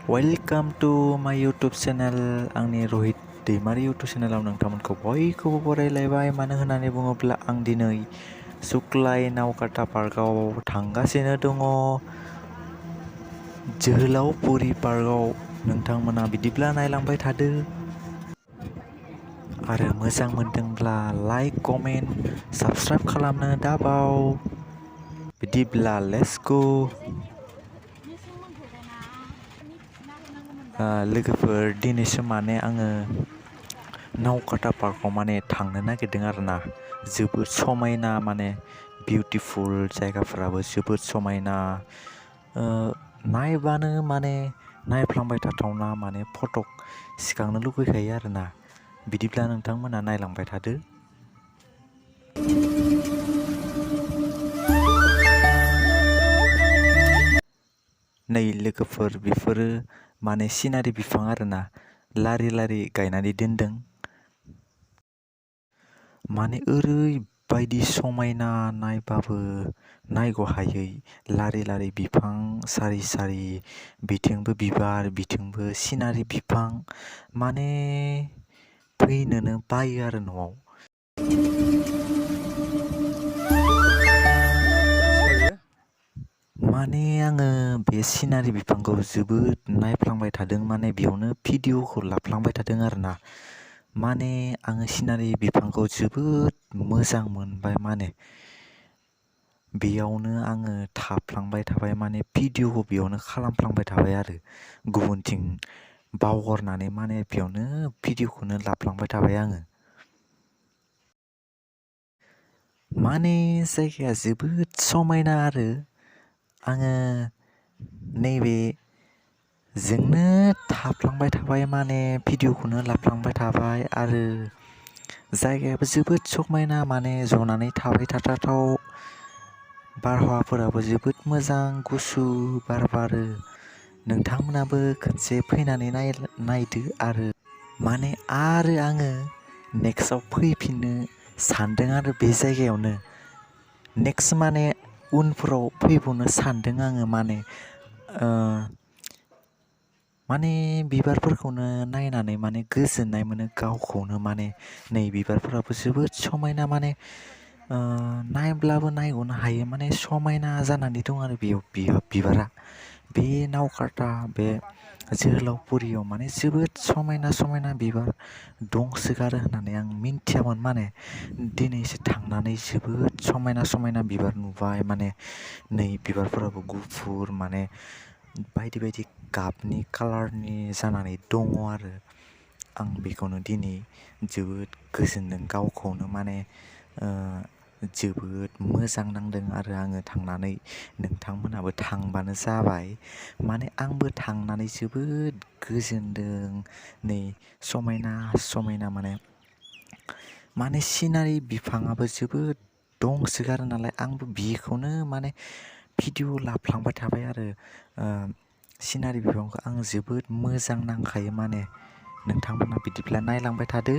Welcome to माय YouTube channel आंनि रहित दैमारि यूट्यूब चेनेलाव नोंथांमोनखौ बयखौबो बरायलायबाय। मानो होननानै बुङोब्ला आं दिनै सुक्लाइ नावकाटा पार्कआव थांगासिनो दङ। जोहोलाव पुरि पार्कआव नोंथांमोना बिदिब्ला नायलांबाय थादो आरो मोजां मोनदोंब्ला लाइक कमेन्ट साबस्क्राइब खालामनो दाबाव। बिदिब्ला लेट्स गो। लोगोफोर दिनैसो माने आङो नावकाटा पार्कआव माने थांनो नागिरदों आरोना। जोबोद समायना माने बिउटिफुल जायगाफोराबो जोबोद समायना। नायबानो माने नायफ्लांबाय थाथावना माने फट' सिखांनो लुगैखायो आरोना। बिदिब्ला नोंथांमोना नायलांबाय थादो। नै लोगोफोर बेफोरो माने सिनारि बिफां आरोना, लारि लारि गायनानै दोनदों। माने ओरैबायदि समायना नायबाबो नायग'हायै लारि लारि बिफां सारि सारि, बिथिंबो बिबार बिथिंबो सिनारि बिफां, माने फैनोनो बायो आरो न'आव। माने आङो बे सिनारि बिफांखौ जोबोद नायफ्लांबाय थादों, माने बेयावनो भिडिअ'खौ लाफ्लांबाय थादों आरोना। माने आङो सिनारि बिफांखौ जोबोद मोजां मोनबाय, माने बेयावनो आङो थाफ्लांबाय थाबाय, माने भिडिअ'खौ बेयावनो खालामफ्लांबाय थाबाय आरो गुबुनथिं बावगारनानै माने बेयावनो भिडिअ'खौनो लाफ्लांबाय थाबाय आङो। माने जायगाया जोबोद समायना आरो आङो नैबे जोंनो थाफ्लांबाय थाबाय, माने भिडिअ'खौनो लाफ्लांबाय थाबाय आरो जायगायाबो जोबोद समायना, माने जनानै थाबाय थाथावथाव। बारहावाफोराबो जोबोद मोजां, गुसु बार बारो। नोंथांमोनाबो खनसे फैनानै नायदो आरो माने आरो आङो नेक्स्टआव फैफिननो सानदों आरो बे जायगायावनो। नेक्स्ट माने उनफोराव फैबावनो सानदों आङो, माने बिबारफोरखौनो नायनानै माने गोजोननाय मोनो गावखौनो। माने नै बिबारफोराबो जोबोद समायना, माने नायब्लाबो नायग'नो हायो, माने समायना जानानै दं आरो बेयाव बिबारा। बे नावकाटा बे जोहोलावपुरियाव माने जोबोद समायना समायना बिबार दंसोगारो होननानै आं मिन्थियामोन। माने दिनैसो थांनानै जोबोद समायना समायना बिबार नुबाय। माने नै बिबारफोराबो गुफुर, माने बायदि बायदि गाबनि कालारनि जानानै दङ आरो आं बेखौनो दिनै जोबोद गोजोनदों गावखौनो, माने जोबोद मोजां नांदों आरो आङो थांनानै। नोंथांमोनाबो थांबानो जाबाय, माने आंबो थांनानै जोबोद गोजोनदों। नै समायना समायना माने सिनारि बिफाङाबो जोबोद दंसोगारो नालाय, आंबो बेखौनो माने भिडिअ' लाफ्लांबाय थाबाय आरो सिनारि बिफांखौ आं जोबोद मोजां नांखायो। माने नोंथांमोना बिदिब्ला नायलांबाय थादो।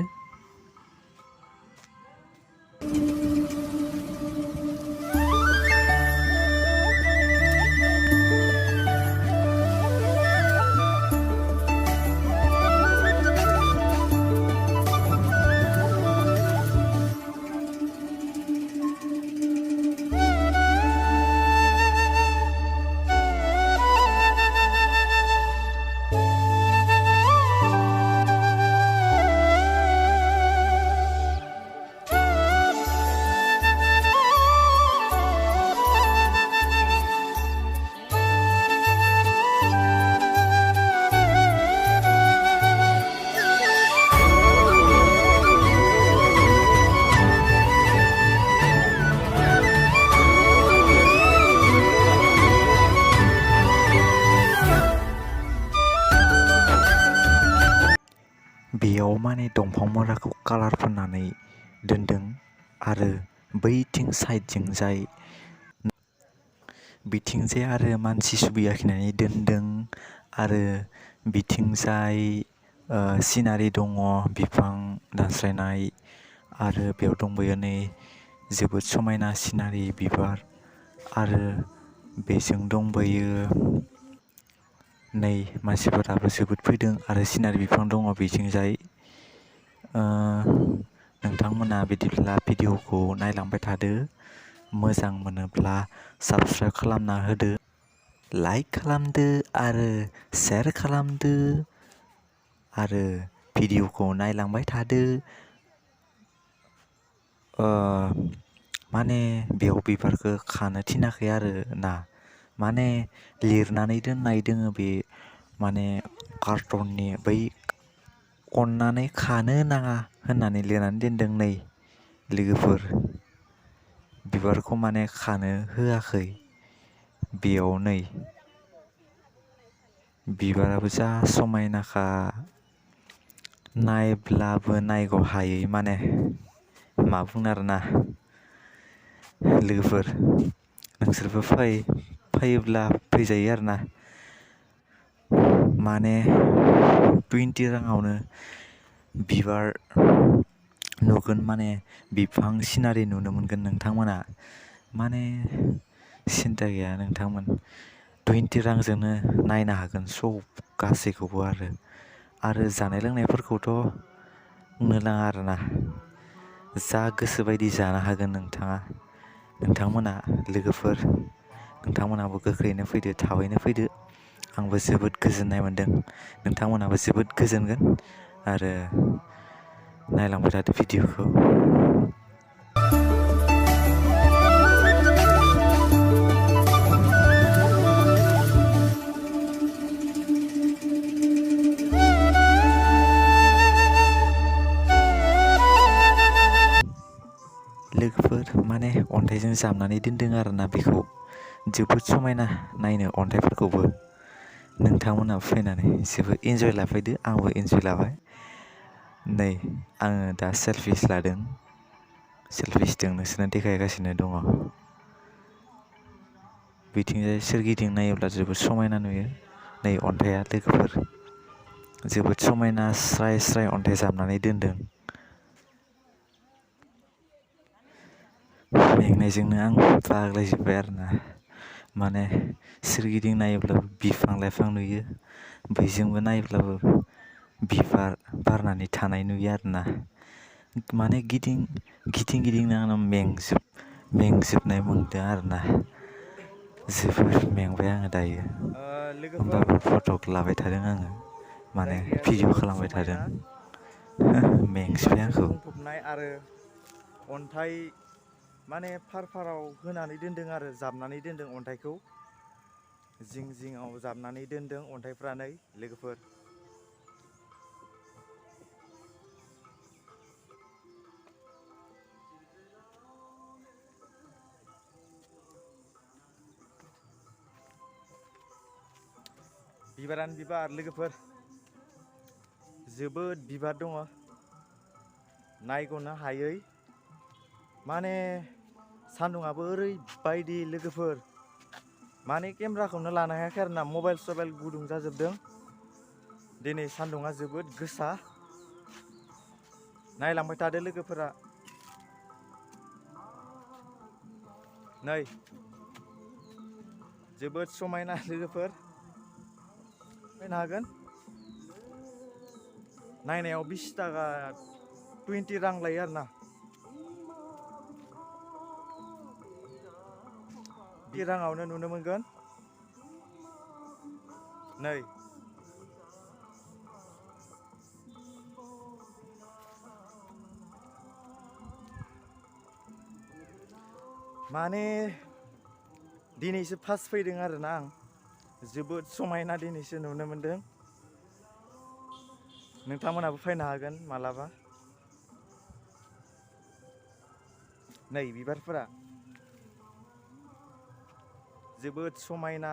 बेयाव माने दंफां मुराखौ कालार फोननानै दोनदों आरो बैथिं साइडथिंजाय बिथिंजाय आरो मानसि सुबि आखिनानै दोनदों आरो बिथिंजाय सिनारि दङ, बिफां दानस्लायनाय आरो बेयाव दंबायो नै जोबोद समायना सिनारि बिबार आरो बेजों दंबायो नै मानसिफोराबो जोबोद फैदों आरो सिनारि बिफां दङ बिथिंजाय। नोंथांमोना बिदिब्ला भिडिअखौ नायलांबाय थादो। मोजां मोनोब्ला साबस्क्राइब खालामना होदो, लाइक खालामदो आरो शेयार खालामदो आरो भिडिअखौ नायलांबाय थादो। माने बेयाव बिबारखौ खानो थिनाखै आरो ना, माने लिरनानै दोननाय दोङो बे माने कार्टननि बै अननानै खानो नाङा होननानै लिरनानै दोनदों नै लोगोफोर। बिबारखौ माने खानो होआखै बेयाव नै बिबाराबो जा समायनाखा, नायब्लाबो नायग' हायै माने मा बुंनो आरोना। लोगोफोर नोंसोरबो फैयोब्ला फैजायो आरोना। माने 20 राङावनो बिबार नुगोन, माने बिफां सिनारि नुनो मोनगोन नोंथांमोना। माने सिन्था गैया नोंथांमोन, 20 रांजोंनो नायनो हागोन सब गासैखौबो आरो जानाय लोंनायफोरखौथ' बुंनो नाङा आरोना। जा गोसो बायदि जानो हागोन नोंथांमोना लोगोफोर। नोंथांमोनाबो गोख्रैनो फैदो, थाबैनो फैदो। आंबो जोबोद गोजोननाय मोन्दों, नोंथांमोनाबो जोबोद गोजोनगोन आरो नायलांबाय थादो भिडिअखौ। लोगोफोर माने अन्थाइजों जाबनानै दोनदों आरोना बेखौ। जोबोद समायना नायनो अन्थाइफोरखौबो। नोंथांमोनाबो फैनानै जोबोद इन्जय लाफैदो, आंबो इन्जय लाबाय। नै आङो दा सेलफिस लादों, सेलफिसजों नोंसोरनो देखायगासिनो दङ। बिथिंजाय सोरगिदिं नायोब्ला जोबोद समायना नुयो नै अन्थाइआ लोगोफोर। जोबोद समायना स्राय स्राय अन्थाइ जाबनानै दोनदों। मेंनायजोंनो आं बाग्लायजोब्बाय आरोना। माने सोरगिदिं नायोब्लाबो बिफां लाइफां नुयो, बैजोंबो नायोब्लाबो बिबार बारनानै थानाय नुयो आरोना। माने गिदिं गिदिंनो आंना मेंजोबनाय मोनदों आरोना। जोबोर मेंबाय आङो दायो, लोगोफोर होमबाबो फटक लाबाय थादों आङो, माने जायगाया भिडिअ जोबोद खालामबाय थादों। समायना, मेंजोब्बाय बिबारजों आंखौ। बुंफबनाय आरो अन्थाइ माने फार होनानै दोनदों आरो जाबनानै दोनदों अन्थाइखौ। जिं जिङाव जाबनानै दोनदों अन्थाइफ्रा नै लोगोफोर। बिबारानो बिबार लोगोफोर, जोबोद बिबार दङ नायग'नो हायै। माने सान्दुंआबो ओरैबायदि लोगोफोर, माने केमेराखौनो लानो हायाखै आरोना, मबाइल सबाइल गुदुं जाजोबदों। दिनै सान्दुंआ जोबोद गोसा, नायलांबाय थादो लोगोफोरा। नै जोबोद समायना लोगोफोर, फैनो हागोन। नायनायाव 20 थाखा 20 रां लायो आरोना। 20 राङावनो नुनो मोनगोन नै। माने दिनैसो फार्स्ट फैदों आरोना आं, जोबोद समायना दिनैसो नुनो मोनदों। नोंथांमोनहाबो फैनो हागोन मालाबा। नै बिबारफोरा जोबोद समायना।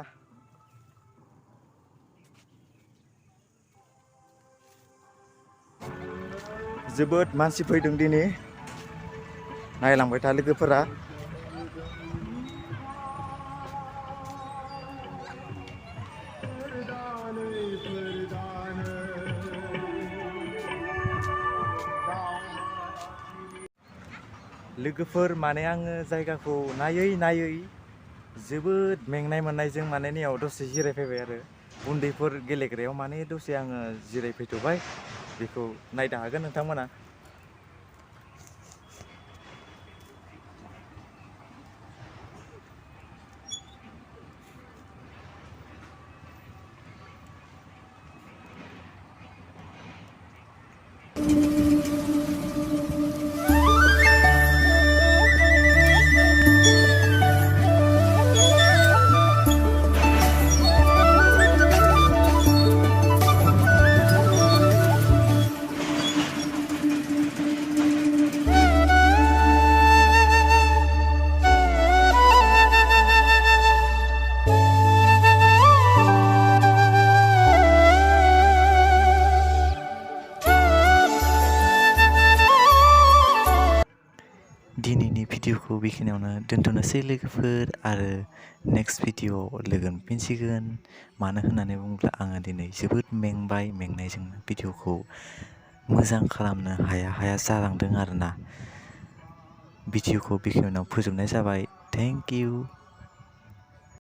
जोबोद मानसि फैदों दिनै, नायलांबाय था लोगोफोरा। लोगोफोर माने आङो जायगाखौ नायै नायै जोबोद मेंनाय मोननायजों माने नैयाव दसे जिरायफैबाय आरो। उन्दैफोर गेलेग्रायाव माने दसे आङो जिरायफैथ'बाय, बेखौ नायनो हागोन नोंथांमोना। दिनैनि भिडिअखौ बेखिनियावनो दोनथ'नोसै लोगोफोर, आरो नेक्स्ट भिडिअआव लोगो मोनफिनसिगोन। मानो होननानै बुङोब्ला आङो दिनै जोबोद मेंबाय, मेंनायजोंनो भिडिअखौ मोजां खालामनो हाया जालांदों आरोना। भिडिअखौ बेखिनियाव फोजोबनाय जाबाय। Thank you.